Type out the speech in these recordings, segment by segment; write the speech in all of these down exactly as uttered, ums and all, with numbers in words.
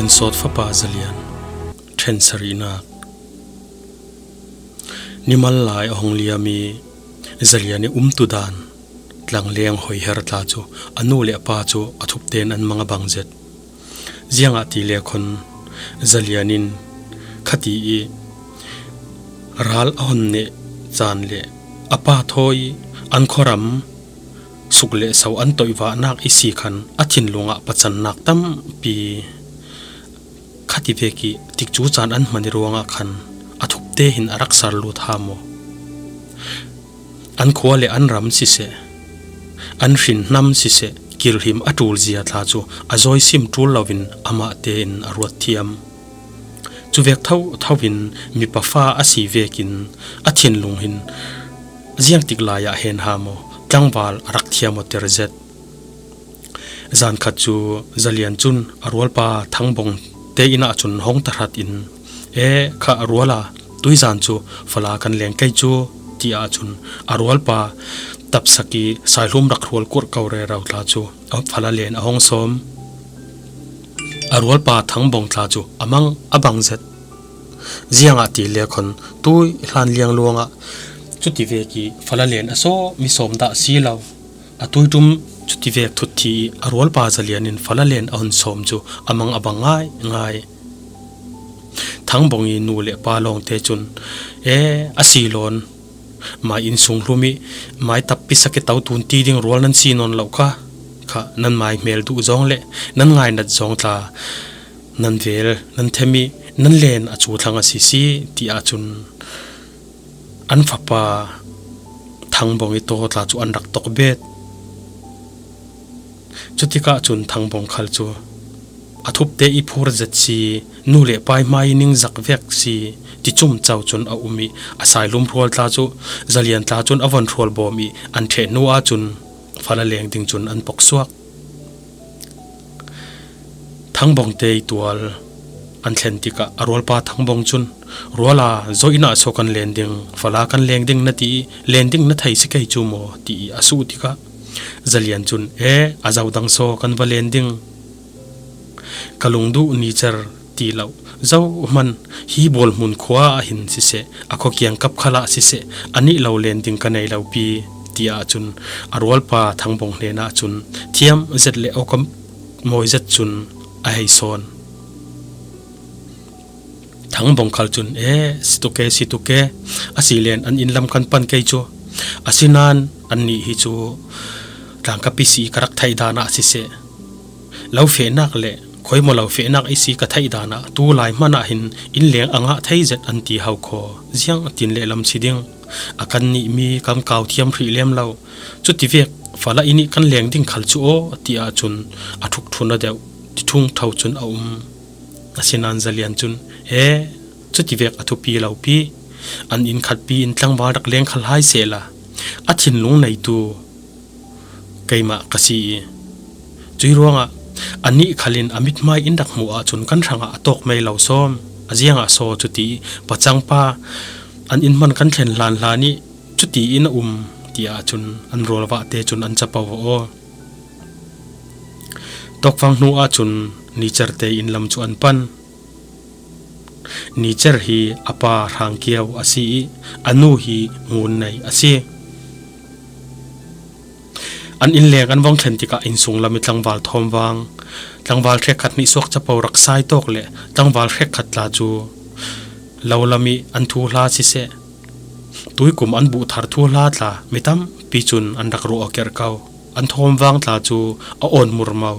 Sawt fapa Zalian, ṭhen sarihnak. Nimal lai a hong liam i Zalian i umtu dan tlangleng hoiher tla cu a nu le a pa cu a thupten an mang a bang zet. Ziangahtile khon Zalian in khati i ral a hon neh caan le a pa thawi an khuaram suk le so an toihvahnak i si khan a thinlung ah pacannak tampi khati vek i tikcu caan an hman i ruangah khan a thupte hin a rak sar lut ha maw? An khua le an ram siseh, an hrin hnam siseh, kilhim a ṭul zia tla cu a zawisim ṭul loin amah tein a ruat thiam. Cuvek thotho in mipa fa a si vekin a thinlung hin ziangtik lai ah hen ha maw, tlangval a rak thiam awter zet. Zan khat cu Zalian cun a rualpa Thangbawng te inn ah cun hong tahrat in, "E, kha a ruala, tuizan cu fala kan leng kei cu," ti ahcun a rualpa tapsak i saihlum rak hrual kurh ko rero tla cu a fala len a hong sawm. A rualpa Thangbawng tla cu a mang a bang zet. Ziangahtile khon tui hlan liang luangah cutivek i fala len a sawm mi sawm dah si lo. A tuiṭum cutivek thut thi i a rualpa Zalian in fala len a hun sawm cu a mang a bang ngaingai. Thangbawng i nu le pa lawngte cun, "E, a si lawn. Mai inn sung hlum i mai tappi sak i to tun ti ding rual nan si nawn lo kha. Kha nan mai hmel duh zawng le nan ngainat zawng tla nan vel, nan them i nan len a cu thlang a si si," ti ahcun an fapa Thangbawng i taw tla cu an rak tok bet. Cutikah cun Thangbawng khal cu a thupte i phur zet si, nu le pa i hmai i ning zak vek si, ti cum co cun a um i a saihlum hrual tla cu Zalian tla cun a von hrual bawm i an ṭheh hnu ahcun fala leng ding cun an pok suak. Thangbawng te i tual an thlen tikah a rualpa Thangbawng cun, "Ruala, zawh inn ah so kan len ding, fala kan leng ding na ti i, len ding na thei si kei cu maw?" ti i a suh tikah Zalian cun, "E, a zo dang so kan va len ding. Ka lung duh ni cer ti lo, zohman hi Bualhmun khua ah hin siseh, a khua kiangkap khal ah siseh, a nih lo len ding ka nei lo pi," ti ahcun a rualpa Thangbawng hnenah cun thiam zet le awk a mawi zet cun a hei sawn. Thangbawng khal cun, "E, si tuk e, si tuk e, a si len an inn lam kan pan kei cu. Asinain annih hi cu tlangkapi si ka rak theih dan ah siseh, lo fehnak le khuaimaw lo fehnak i si ka theih dan ah tu lai hmanh ah hin inn leng a ngah thei zet an ti hau khaw, ziang tin le lam si ding. A kan nih mi kan kau thiam hrih lem lo. Cutivek fala i nih kan leng ding khal cu aw," ti ahcun a ṭhukṭhun a deuh, ti ṭhungṭho cun a um. Asinain Zalian cun, "E, cutivek a thupi lo pi. An inn khatpi in tlangval rak leng khal hai sehla, a thinlung neitu keimah ka si i, cuih ruangah a nih khal in a mithmai in rak hmuh ahcun kan hrangah a tawk mei lo sawm. A ziangah so cuti pacangpa an inn hman kan thlen hlanhlan i cuti in a um," ti ahcun an rualvahte cun an capo aw. Tawkfang hnu ahcun Nicer te inn lam cu an pan. Nicer hi a pa Hrangkiau a si i a nu hi Ngun Nei a si. An inn leng an vong thlen tikah inn sung lam i tlangval thawmvang, tlangval hrekkhat hnih suak capo rak sai tawk le tlangval hrekkhat tla cu lo lam i an thuhla siseh, tuikum an buh thar thuhla tla mi tampi cun an rak ruah aw kerh ko. An thawmvang tla cu a awn murmo.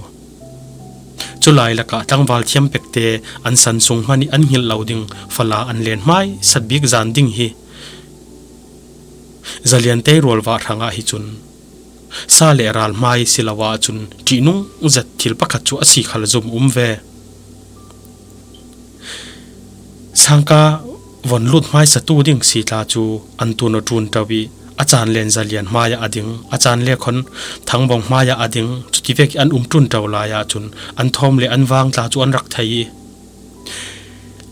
Culai lakah tlangval thiam pekte an san sung hmanh i an hngilh lo ding fala an len hmaisat bik zan ding hi Zalian te rualvah hrangah hi cun sa le ral hmai si lo ahcun ṭihnung zet thil pakhat cu a si khal zum um ve. Sangka von lut hmaisatu ding si tla cu an tun aw ṭunṭo i a caan len Zalian hmaiah a ding, a caan le khon Thangbawng hmaiah a ding, cutivek i an um ṭunṭo lai ahcun an thawm le an vang tla cu an rak thei i,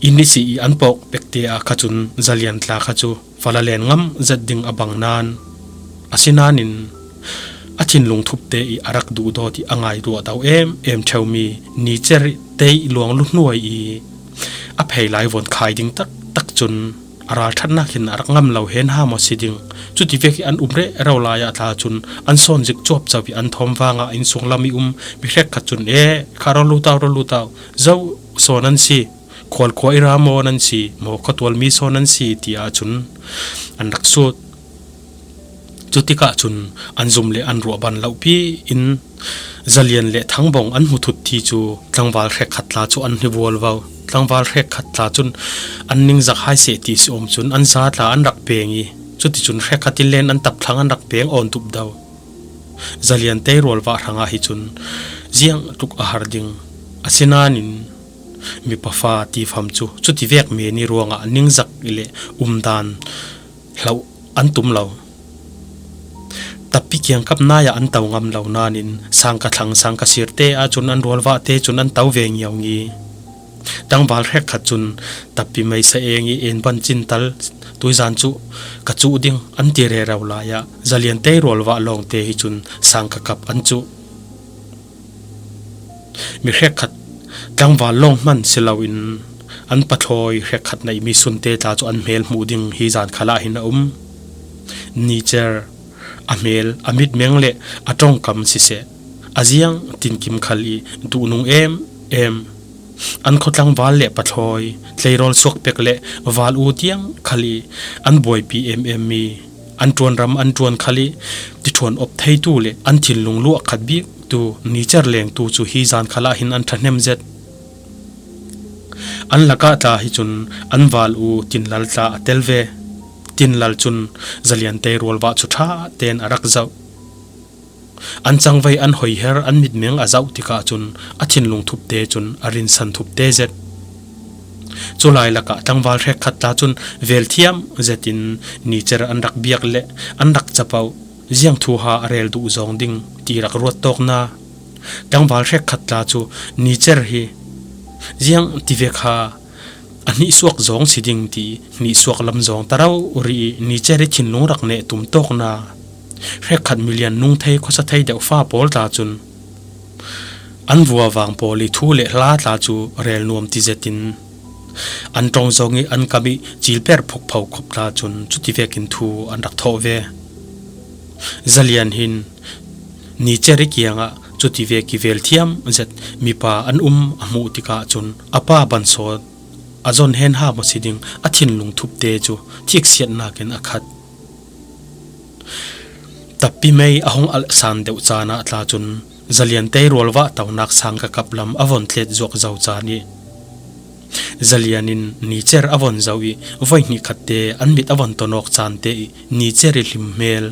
inn i si i an pawk pekte ah kha cun Zalian tla kha cu fala len ngam zet ding a bang nain, asinain a a thinlung thupte i a rak duhdawt i a ngairuah do em em ṭheumi Nicer tei luanglu hnuai i a phei lai vawn khai ding taktak cun a ralṭhatnak hin a rak ngam lo hen ha maw si ding. Cutivek i an um rero lai ah tla cun an sawn zik cuapco i an thawm vangah innsung lam i um mi hrekkhat cun, "E, kha rawlu tau, rawlu tau, zo sawn an si, khualkhua i ra maw nan si, maw khuatualmi sawn an si," tiah cun an rak sut. Cutikah cun an zum le an ruah ban lohpi in Zalian le Thangbawng an hmu thut ti cu tlangval hrekkhat tla cu an hni vualvo. Tlangval hrekkhat tla cun an ningzak hai seh ti si awm cun an za tla an rak peng i, cuticun hrekkhat in len an tap thlang an rak peng awn dup do. Zalian tei rualvah hrangah hi cun ziang tluk a har ding a si nain mipa fa tifam cu cutivek men i ruangah ningzak i le umdan hloh an tum lo. Tappi kiangkap nai ah an to ngam lo nain sangka thlang sangka sirte ahcun an rualvahte cun an to ve ngiaungi. Tlangval hrekkhat cun tappi meisa eng i enban cintal tuizan cu ka cuh ding an ti rero lai ah Zalian tei rualvah lawngte hi cun sangka kap an cuh. Mi hrekkhat tlangval lawng hman si loin an pathlawi hrekkhat neihmi sunte tla cu an hmel hmuh ding hi zan khalah hin a um. Nicer a hmel, a mitmeng le a ṭongkam siseh, a ziang tinkim khal i duhnung em em an khua tlangval le pathlawi tleirawl suak pek le val u tiang khal i an buaipi em em mi an ṭuanram an ṭuan khal i tiṭhuan op theitu le an thinlung luah khat bik tu Nicer lengtu cu hi zan khalah hin an ṭhahnem zet. An lakah tla hi cun an val u Tinlal tla a tel ve. Tinlal cun Zalian tei rualvah cu ṭha tein a rak zoh. An cangvei an hoiher an mitmeng a zoh tikah cun a thinlung thupte cun a rinsan thupte zet. Culai lakah tlangval hrekkhat tla cun velthiam zetin Nicer an rak biak le an rak capoh, ziang thuha a rel duh zawng ding ti rak ruat tawkna. Tlangval hrekkhat tla cu Nicer hi ziang tivek ha a hnihsuak zawng si ding ti hnihsuak lam zawng ta rori i Nicer i thinlung rak neh tum tawkna. Hrekkhat milian nung thei khuasa thei deuh fa pawl tla cun an vuavang pawl i thu le hla tla cu rel nuam ti zetin an ṭong zong i an kam i cilper phukpho khop tla cun cutivekin thu an rak thawh ve. Zalian hin Nicer i kiangah cutivek i velthiam zet mipa an um a hmuh tikah cun a pa bansawt a zon hen ha maw si ding a thinlung thupte cu thiksiatnak in a khat. Tappi mei a hung alh san deuh caan ah tla cun Zalian tei rualvah tonak sangka kap lam a von tlet zuak zo caan i Zalian in Nicer a von zoh i voi hnih khatte an mit a von tonawk caan te i Nicer i hlim hmel.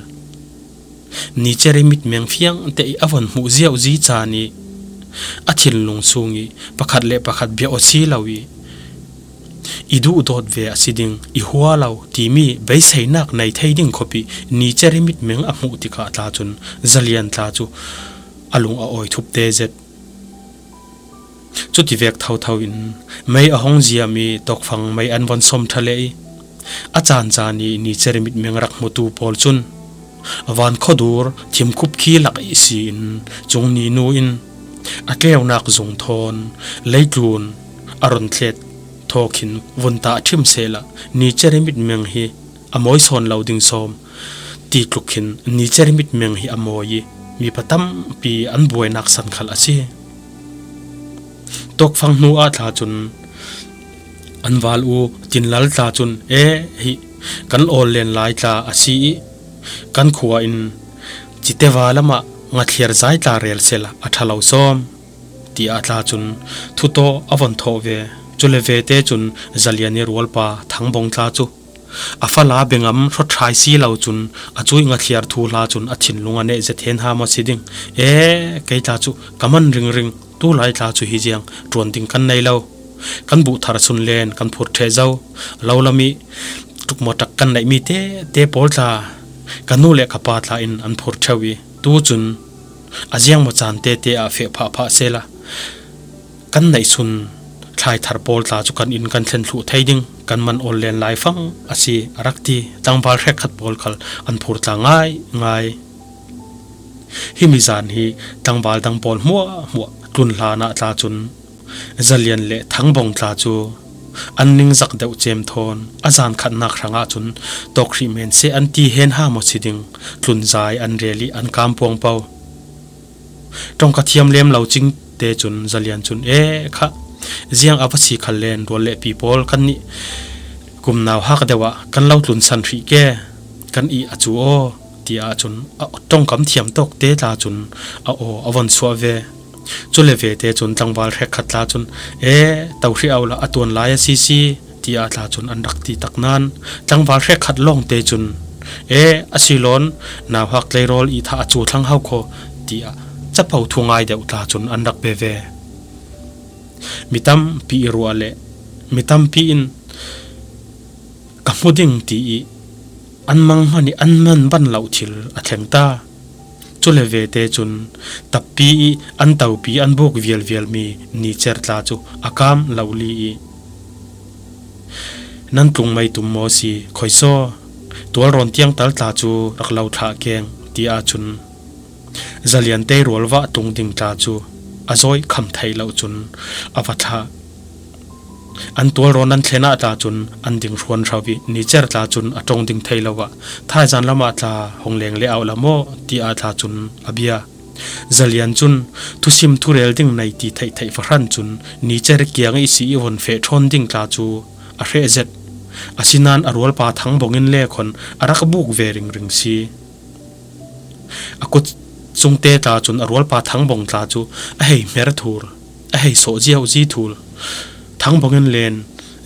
Nicer i mitmeng fiang te i a von hmuh ziauzi caan i a thinlung sung i pakhat le pakhat bia aw si lo i i duhdawt ve a si ding i hua lo timi beiseinak nei thei ding khop i Nicer i mitmeng a hmuh tikah tla cun Zalian tla cu a lung a awi thupte zet. Cutivek thotho in mei a hong ziam i tawkfang mei an von sawm ṭha leh i a caancaan i Nicer i mitmeng rak hmutu pawl cun van khuadur thimkhup khi lak ihsi in cungni nu in a tleunak zung thawn leitlun a ron thlet thaw khin vun ta a ṭhim sehla Nicer i mitmeng hi a mawi sawn lo ding sawm ti tluk khin Nicer i mitmeng hi a mawi i mipa tampi an buainak san khal a si. Tawkfang hnu ah tla cun an val u Tinlal tla cun, "E, hi kan awllen lai tla a si i kan khua in Citeva lamah ngathliar zai tla rel sehla a ṭha lo sawm," tiah tla cun thutaw a von thawh ve. Cule vete cun Zalian i rualpa Thangbawng tla cu a fala bengam hrawtthai si lo cun a cuih ngathliar thu hla cun a thinlung a neh zet hen ha maw si ding. E, kei tla cu ka man ringring, tulai tla cu hi ziang ṭuan ding kan nei lo. Kan buh thar sunlen kan phur ṭheh zo. Lo lam i tlukmaw ṭak kan neihmi tete pawl tla ka nu le ka pa tla in an phur ṭheu i tu cun a ziangmaw caan tete ah feh phahphah sehla kan neihsun thlaithar pawl tla cu kan in kan thlen thluh thei ding kan man awllen laifang a si, a rak ti. Tlangval hrekkhat pawl khal an phur tla ngaingai. Himi zan hi tlangval dang pawl hmuahhmuah tlun hlanah tla cun Zalian le Thangbawng tla cu an ningzak deuh cem thawn a zan khatnak hrangah cun tawk hrih men seh an ti hen ha maw si ding tlunzai an rel ih an kam puangpo. Ṭongka thiam lem lo cingte cun Zalian cun, e, kha, ziang a va si khal len rual le pi pawl kannih kum nauhak deuh ah kan lo tlunsan hrih ke, kan ih a cu aw, tiah cun a ṭongkam thiam tawkte tla cun a aw a von suah ve. Cule vete cun tlangval hrekkhat tla cun, e, to hrih auh la, a tuan lai a si si, tiah tla cun an rak ti tak nain tlangval hrekkhat lawngte cun, e, a si lawn, nauhak tleirawl ih thah a cu thlang hau kho, tiah capo thungai deuh tla cun an rak pe ve. Mi tampi ih ruah le mi tampi in ka hmu ding ti ih an mang hmanh ih an man ban loh thil a thleng ta. Cule vete cun tappi ih an topi an buk vialvialmi nicer tla cu a kam lo li ih, nan tlung mei tum maw si, khoi saw, tualrawn tiang tal tla cu rak lo thlah keng, tiah cun Zalian te rualvah tlung ding tla cu a zawi kham theih lo cun a va thlah. An tualrawn an thlen ah tla cun an ding hruan hro ih nicer tla cun a ṭong ding thei lo ah, thaizan lamah tla hong leng le auh la maw, tiah tla cun a bia. Zalian cun thusim thurel ding nei ti theihtheih fahran cun nicer kiang ih si ih von feh ṭhawn ding tla cu a hreh zet. Asinain a rualpa Thangbawng in le khon a rak buk ve ringring si. A kut cungte tla cun a rualpa Thangbawng tla cu a hei hmer thur, a hei sawh ziauzi thur. Thangbawng in len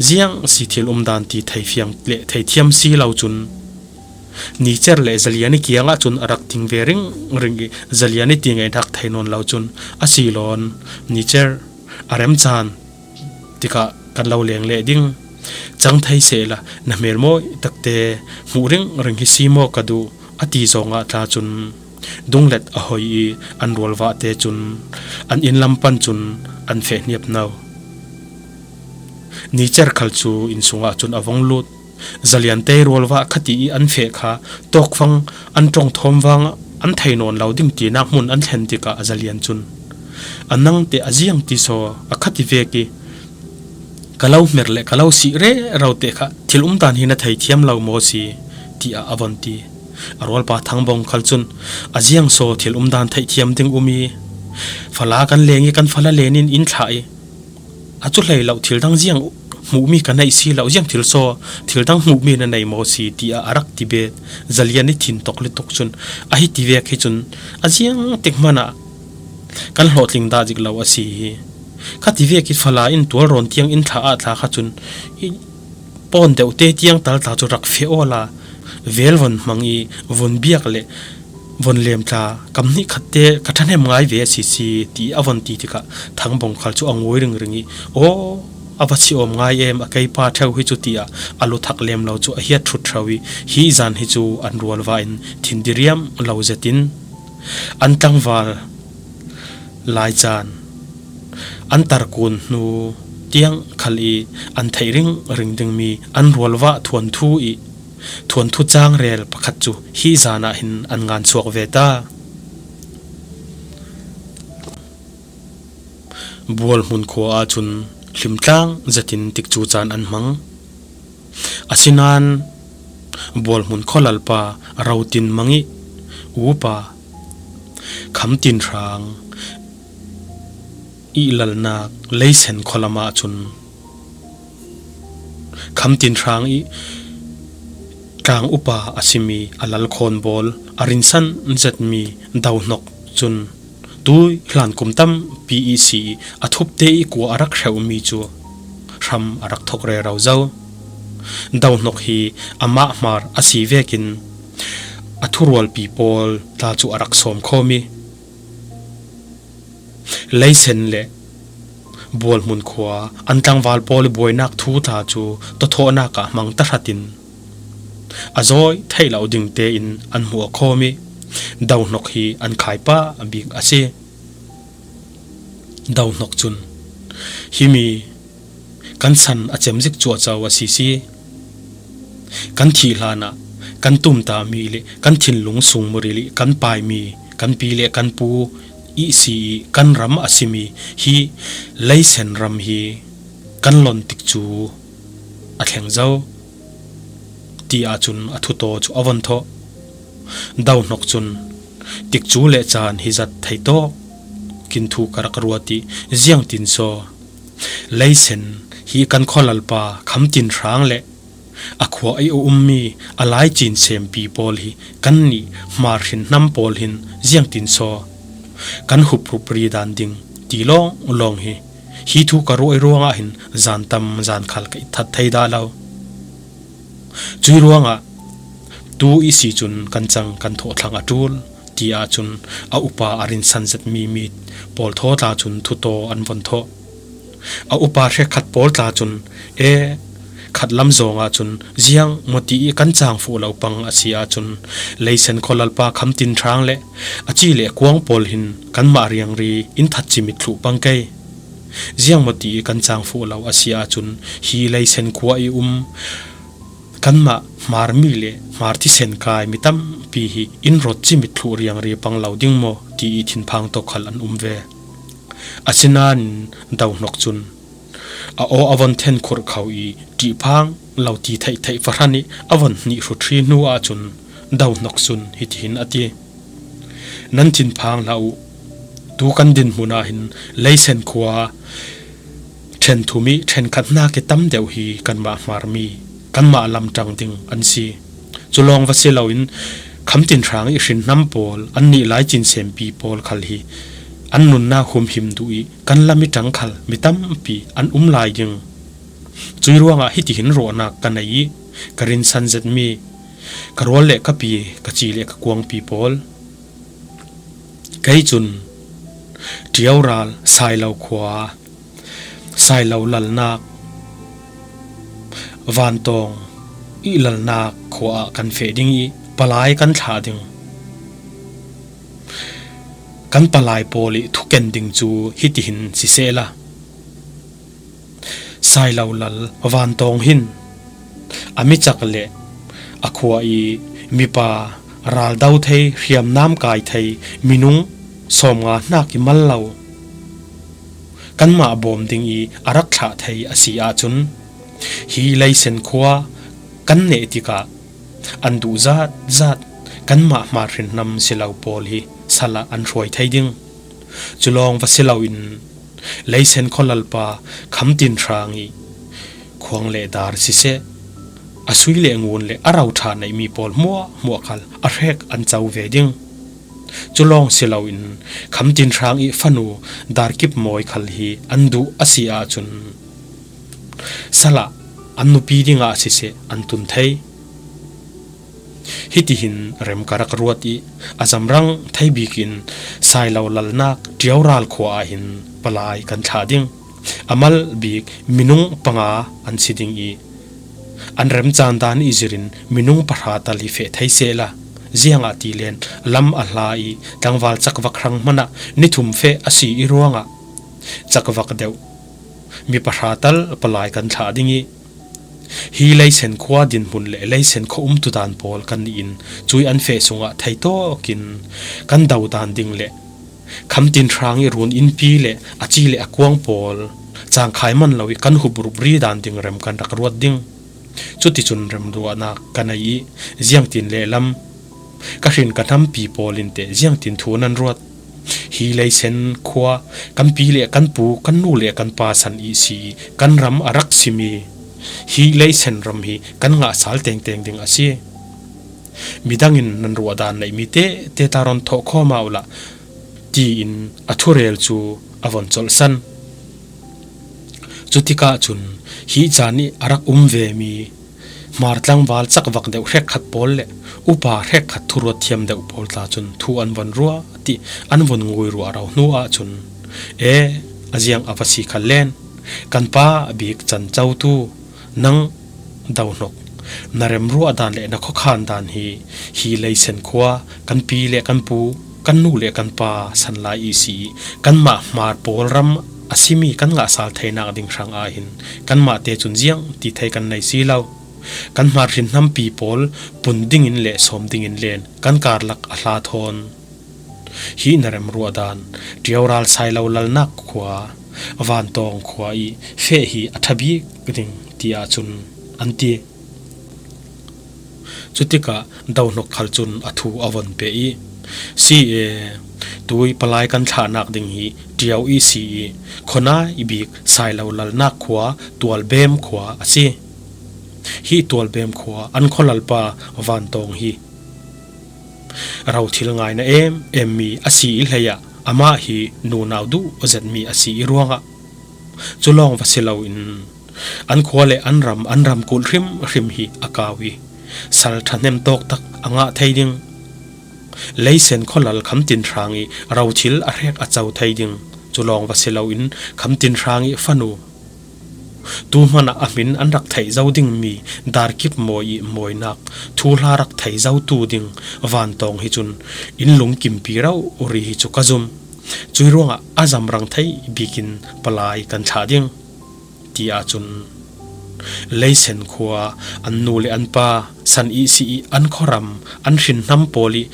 ziang si thil umdan ti thei fiang le thei thiam si lo cun nicer le Zalian ih kiangah cun a rak ding ve ringring ih Zalian ih ti ngeihnak thei nawn lo cun a si lawn nicer a remcaan tikah kan lo leng leh ding. Cang thei sehla na hmel mawi takte hmuh ringring hi si maw ka duh, a ti zawngah tla cun dunglet a hoi ih an rualvahte cun an inn lam pan cun an feh hniap no. Nicer khal cu inn sungah cun a vong lut. Zalian te rualvah khati ih an feh kha tawkfang an ṭong thawm vang an thei nawn lo ding tinak hmun an thlen tikah Zalian cun, a nang teh a ziang ti saw a khati vek ih ka lo hmer le ka lo sih rero teh kha thil umdan hi na thei thiam lo maw si, tiah a von ti. A rualpa Thangbawng khal cun, a ziang saw thil umdan theih thiam ding um ih fala kan leng ih kan fala len in inn thlah ih a cu hlei lo thil dang ziang hmuhmi ka neih si lo, ziang thil saw thil dang hmuhmi na nei maw si, tiah a rak ti bet. Zalian ih thin tok le tok cun, a hi ti vek hi cun a ziang tik hmanah kan hlawhtling dah zik lo a si hi. Kha ti vek ih fala in tualrawn tiang inn thlah ah tla kha cun ih pawn deuhte tiang tal tla cu rak feh awla vel von hmang ih von biak le von lem tla kam hnih khatte ka ṭhahnem ngai ve a si si, tiah a von ti tikah Thangbawng khal cu a ngui ringring ih, aw, a va si awm ngai em, a keipa ṭheu hi cu, tiah a luthak lem lo cu a hiat ṭhut ṭheu ih, hi zan hi cu an rualvah in thin diriam lo zetin an tlangval laizan an tarkun hnu tiang khal ih an theih ringring dingmi an rualvah thuanthu ih thuanthu cang rel pakhat cu hi zan ah hin an ngan suak ve ta. Bualhmun khua ahcun hlimtlang zetin tikcu caan an hmang. Asinain Bualhmun khualalpa Rotin Mang ih upa Khamtin Hrang ih lalnak Leisen khualam ahcun Khamtin Hrang ih tlang upa a simi a lal khawnbawl a rinsan zetmi Dohnok cun tui hlan kum tampi ihsi ih a thupte ih kua a rak hreuhmi cu hram a rak thok rero zo. Dohnok hi amah hmar a si vekin a thurualpi pawl tla cu a rak sawm khawm ih Leisen le Bualhmun khua an tlangval pawl ih buainak thu tla cu tawthawhnak ah hmang tahratin a zawi theih lo ding tein an hmuh a khawm ih Dohnok hi an khai pah bik a si. Dohnok cun, himi kan san a cem zik cuahco a si si. Kan thih hlanah kan tumtahmi le kan thinlung sungmuril ih kan paimi kan pi le kan pu ihsi i kan ram a simi hi leisen ram hi kan lon tik cu a thleng zo, ti ahcun a thutaw cu a von thawh. Dohnok cun, tikcu le caan hi zat thei tawk kin thu ka rak ruat i, ziangtin saw leisen hi kan khualalpa Khamtin Hrang le a khua i a ummi a laicin sempi pawl hi kannih hmar hrinhnam pawl hin ziangtin saw kan huprup ri dan ding ti lawnglawng hi, hi thu ka ruah i ruangah hin zan tam zan khal ka i that thei dah lo. Cui ruangah tu ihsi cun kan cang kan thawh thlang a ṭul, ti ahcun a upa a rinsan zetmi mi pawl thaw tla cun thutaw an von thawh. A upa hrekkhat pawl tla cun, e, khatlam zawng ahcun ziang mawti i kan cang fuh lo pang a si ahcun leisen khualalpa Khamtin Hrang le a ci le kuang pawl hin kanmah riangri in that cimit thluh pang kei. Ziang mawti i kan cang fuh lo a si ahcun hi leisen khua i um kanmah hmarmi le hmar thisen kai mi tampi hi in rawt cimit thluh riangri pang lo ding maw ti i thinphang tawk khal an um ve. Asinain Dohnok cun a aw a von then khurh kho i ṭihphang lo ti theihtheih fahran i a von hnih hrut hri hnu ahcun Dohnok cun hitihin a ti, nan thinphang hlah uh. Tu kan dinhmun ah hin leisen khua ṭhen thum i ṭhenkhat hna ke tam deuh hi kanmah hmarmi, kanmah lamṭang ding an si. Cu lawng va si loin Khamtin Hrang i hrinhnam pawl annih laicin sempi pawl khal hi an nunnak humhim duh i kan lam i ṭang khal mi tampi an um lai ding. Cui ruangah hitihin ruahnak ka nei i ka rinsan zetmi ka rual le ka pi, ka ci le ka kuangpi pawl, kei cun Ṭioral Sailo khua, Sailo lalnak, Vantawng i lalnak khua ah kan feh ding i palai kan thlah ding. Kan palai pawl i thuken ding cu hitihin sisehla, Sailo lal Vantawng hin a micak le a khua i mipa raldo thei, hriamnam kai thei, minung sawmnga hnak i mal lo kanmah bawm ding i a rak thlah thei a si ahcun, hi leisen khua kan neh tikah an duh zat zat kanmah hmar hrinhnam si lo pawl hi sal ah an hruai thei ding. Cu lawng va si loin leisen khualalpa Khamtin Hrang i khuang le dar siseh, a sui le ngun le a roṭha neihmi pawl hmuahhmuah khal a hrek an co ve ding. Cu lawng si loin Khamtin Hrang i fanu Darkip Mawi khal hi an duh a si ahcun sal ah an nupi dingah siseh an tun thei. Hitihin rem ka rak ruat i a zamrang thei bik in Sailo lalnak Ṭioral khua ah hin palai kan thlah ding. A mal bik minung panga an si ding i an remcaan dan i zirin minung pahra tal hi feh thei sehla, ziangahtile lam a hla i tlangval cakvak hrang hmanh ah ni thum feh a si i ruangah cakvak deuh mi pahra tal palai kan thlah ding i, hi leisen khua dinhmun le leisen khua umtudan pawl kannih in cui an feh sungah thei tawkin kan do dan ding le Khamtin Hrang i run innpi le a ci le a kuang pawl cangkhai man lo i kan huprup ri dan ding rem kan rak ruat ding. Cuticun remruahnak ka nei i, ziangtin lehlam ka hrin ka hnampi pawl in teh ziangtin thu nan ruat? Hi leisen khua kan pi le kan pu, kan nu le kan pa san ihsi i kan ram a rak simi hi leisen ram hi kan ngahsal tengteng ding a si. Midang in nan ruah dan neihmi tehte ta rawn thawh khawm ah uhlah, tiin a thurel cu a von colhsan. Cutikah cun hi caan i a rak um vemi hmar tlangval cakvak deuh hrekkhat pawl le upa hrekkhat thuruat thiam deuh pawl tla cun thu an von ruah ti an von ngui ruah rau hnu ahcun, e, a ziang a va si kha len, kan pa bik can cotu nang Dohnok, na remruah dan le na khuakhan dan hi, hi leisen khua kan pi le kan pu, kan nu le kan pa san lai ihsi i kanmah hmar pawl ram a simi kan ngahsal theinak ding hrang ah hin kanmah te cun ziang ti thei kan nei si lo. Kan hmar hrinhnampi pawl pun dingin le sawm dingin len kan karlak a hla thawn Hih na remruah dan, Ṭiaural Sailo lalnak khua, Vantawng khua i feh hi a ṭha bik ding, ti ahcun an ti. Cutikah Dohnok khal cun a thu a von peh i, "Si e, tui palai kan thlahnak ding hi Ṭiau i si i, khuanai bik Sailo lalnak khua Tualbem khua a si. Hi Tualbem khua an khualalpa Vantawng hi rothil ngaina em em mi a si i hleiah amah hi nunau duh zetmi a si i ruangah, cu lawng va si loin an khua le an ram, an ramkulh hrimhrim hi a kau i, sal ṭhahnem tawk tak a ngah thei ding. Leisen khualal Khamtin Hrang i rothil a hrek a co thei ding. Cu lawng va si loin Khamtin Hrang i fanu, tu hmanah a hmin an rak theih zo dingmi Darkip mawi i mawinak thuhla rak thei zotu ding Vantawng hi cun in lungkimpi rori hi cu ka zum. Cui ruangah a zamrang thei bikin palai kan thlah ding," ti ahcun Leisen khua an nu le an pa, san ihsi i an khuaram, an hrinhnam pawl i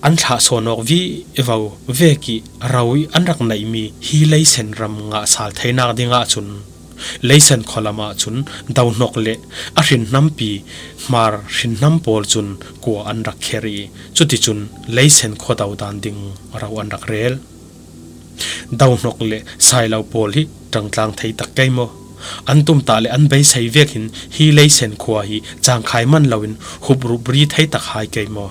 an thlah sawnawk vivo vek i ro i an rak neihmi hi Leisen ram ngah sal theinak dingah cun Leisen khualam ahcun Dohnok le a hrinhnampi Hmar hrinhnam pawl cun kua an rak kher i, cuticun Leisen khua dodan ding ro an rak rel. Dohnok le Sailo pawl hi ṭangtlang thei tak kei maw? An tumtah le an beisei vek hin hi Leisen khua hi cangkhai man loin huprup ri thei tak hai kei maw?